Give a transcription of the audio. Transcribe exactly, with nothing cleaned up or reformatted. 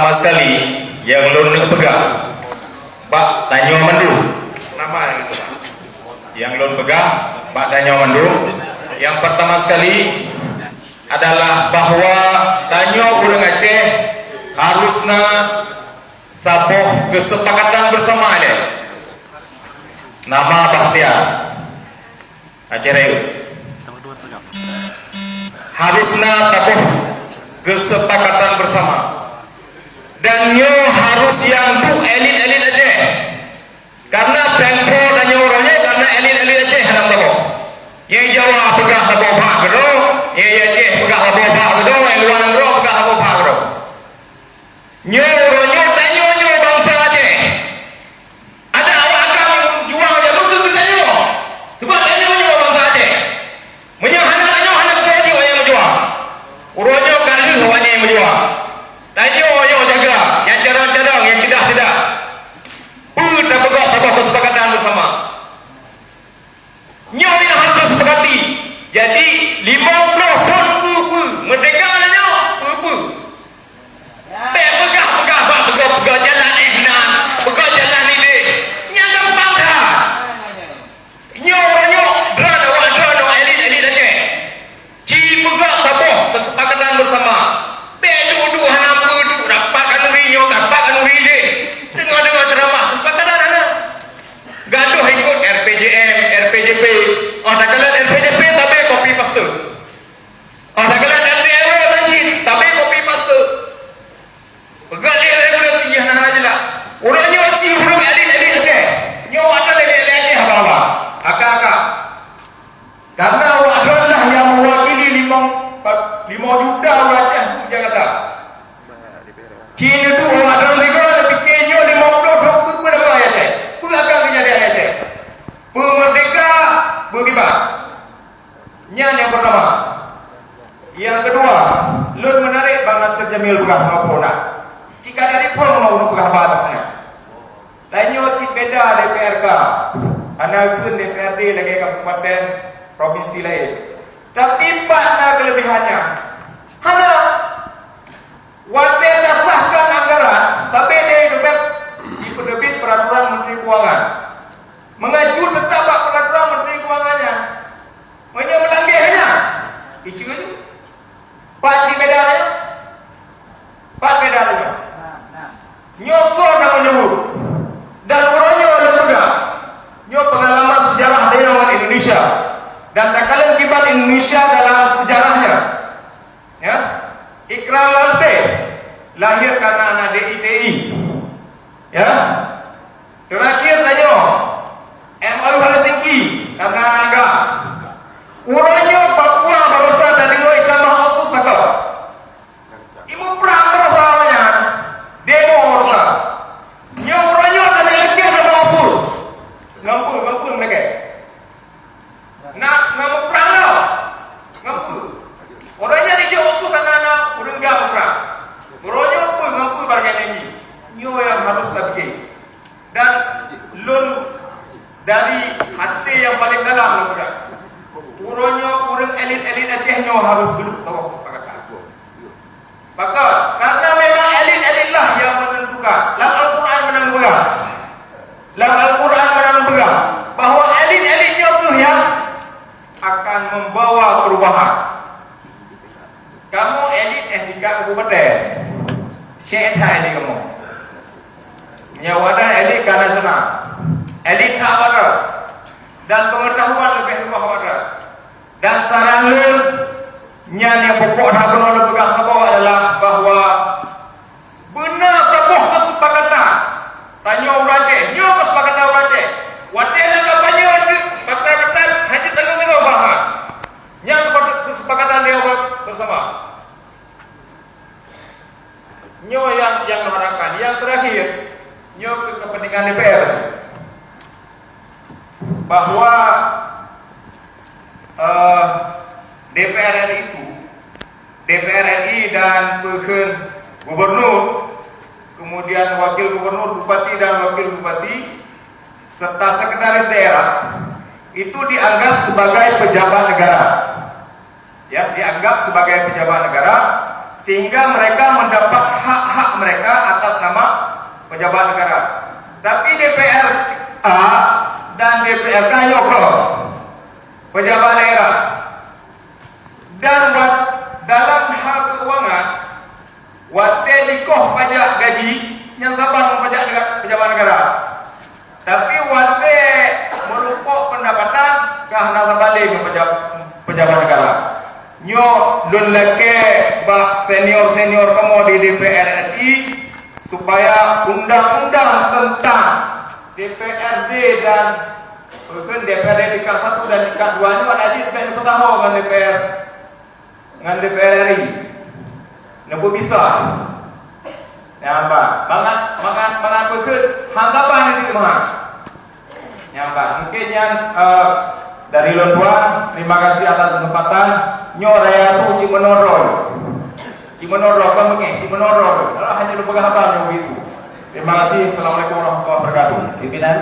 Pertama sekali, nyang lôn peugah bak tanyoe mandum. Nama nyang lôn peugah bak tanyoe mandum? Nyang pertama sekali adalah bahwa tanyoe ureuëng Aceh harus na saboh kesepakatan bersama lé. Nama Bahtiar. Aceh Rayeuk. Harus na taboh kesepakatan bersama. Dan nyoe harus nyang duek elit-elit Aceh. Karena pengko dan nyoe uroe nyoe karena elit-elit Aceh hana taboh. Nyang Jawa peugah saboh bah keudroe, nyang Aceh peugah saboh bah keudroe, nyang luwa nanggroe peugah saboh bah keudroe. Nyoe uroe nyoe tanyoe nyoe bansa Aceh. Ada awak agam juang jalur keu geutanyoe. Sebab tanyoe nyoe bansa Aceh. Meunyoe hana tanyoe hana geutanyoe awak nyang meujuang. Uroe nyoe ka lheueh awak nyang meujuang. Tanyoe nyoe jaga nyang cadang-cadang, nyang ceudah-ceudah. Peue tapeugah saboh kesepakatan bersama. Nyoe nyang harus disepakati. Jadi, limong ploh thon peue-peue, merdeka nyoe peue-peue. Bèk peugah-peugah bak peugah-peugah jalan eh nan, peugah jalan ilée. Nyang gampang that. Nyoe uroe nyoe, droeneuh awak droeneuh elit-elit Aceh. Ci peugah saboh kesepakatan bersama. Bèk duek-duek hana peuduek rapat kanuri nyoe, rapat kanuri jih. Deungoe-deungoe ceuramah, kesepakatan hana. Gadoh ikot R P J M, R P J P. Oh, takalon R P J P tabé copy paste. Oh, takalon R T R W masjid, tabé copy paste. Peugah lé regulasi jih hana-hana jelas. Uroe nyoe ci ureuëng elit-elit Aceh. Nyoe awak lé-lé Aceh haba-haba. Aka-aka. Karena awak droenlah nyang mewakili limong, limong juta ureuëng Aceh di Jakarta. Ci neuduek awak droen sigoe neupike nyoe limong ploh thon peue-peue daba Aceh. Peue akan keujadian Aceh. Peumerdeka, beugibat. Nyan nyang pertama. Nyang keudua, lôn meunarek Bang Nasir Jamil peugah ngon phon na. Cit ka dari phon ngon peugah bak nyan. Tanyoe cit beda D P R K. Hana kheun D P R D lagèe kabupaten provinsi laén. Tapi pat na keulebihannya? Hana. Watèe tasahkan anggaran, sabe deh dipeuteubiet peraturan Menteri Keuangan. Mengacu tetap bak peraturan Menteri Keuangan nyan. Meunyoe meulangge nyan, icu ju. Pat cit beda nyoe? Pat beda nyoe? Nyoe soe na meunyeubut. Dan uroe nyoe lôn peugah, nyoe pengalaman sejarah tanyoe ngon Indonesia. Dan takalon kiban Indonesia dalam sejarahnya. Ya, Ikrar Lamteh lahir karena na D I T I. Ya, terakhir tanyoe M O U Helsinki karena naga. Uroe nyoe Papua barosa tadeungoe itamah otsus mantong. Imeung prang barosa awaknyan, demo barosa. Nyoe uroe nyoe taneuk lakèe sama otsus. Ngon peue, ngon peue meulakèe? Nak ngon muprang lom. Ngon peue? Uroe nyan ijok otsus kana na ureueng gam muprang. Uroe nyoe peue ngon peue barangkahi nyan jih? Nyoe nyang harôh tapike. Dan lôn dari até nyang paleng dalam lôn peugah. Uroe nyoe ureueng elit-elit Aceh nyoe harôh geuduek saboh keusepakatan. Pakon? Karena memang elit-elit lah yang menentukan. Lam Al-Quran meunan geupeugah. Lam Al-Quran meunan geupeugah bahwa elit-elit nyoe kheueh yang akan membawa perubahan. Kamoe elit eh tingkat kabupaten. Syek that elit kamoe. Nyawa dan elit ka nasional. Elit that awak droe. Dan pengetahuan lebih luas awak droe. Dan saran lôn, nyan nyang pokok that keunoe lôn peugah saboh adalah bahwa beuna saboh keusepakatan. Tanyoe ureueng Aceh, nyoe keusepakatan ureueng Aceh. Watèe lam kampanye, batai-batai, hana jeuet tanggung-tanggung bahan. Nyan keusepakatan tanyoe bersama. Nyoe nyang, nyang meuharapkan. Nyang terakhir, nyoe keu kepentingan D P R. Bahwa, eh, D P R R I itu, D P R R I dan peukheun gubernur, kemudian wakil gubernur, bupati dan wakil bupati, serta sekretaris daerah, itu dianggap sebagai pejabat negara. Ya, dianggap sebagai pejabat negara, Sehingga mereka mendapat hak-hak mereka atas nama pejabat negara. Tapi D P R A dan D P R K nyoe kon pejabat daerah. Dan wat-, dalam hal keuangan, watée dikoh pajak gaji, nyan saban ngon pajak nega-, pejabat negara. Tapi watée meurupok pendapatan, ka hana saban lé ngon pejab-, pejabat negara. Nyoe lôn lakée bak senior-senior kamoe di D P R R I, supaya undang-undang tentang D P R D dan, bukan, D P R D tingkat satu dan tingkat dua nyoe ada jih bèk neupeutaho ngon D P R, ngon D P R R I. Neupeubisa. Nyang ba, mangat, mangat, mangat beukeut, hana ban di rumah. Nyang ba, mungkin nyan, eh, dari lôn tuan, terima kasih atas kesempatan. Nyoe raya tu cit meunoe droe. Cit meunoe droe, kon beungéh, cit meunoe droe. Kalau hanya lôn peugah haba nyoe begitu. Terima kasih. Assalamualaikum warahmatullahi wabarakatuh. Pimpinan.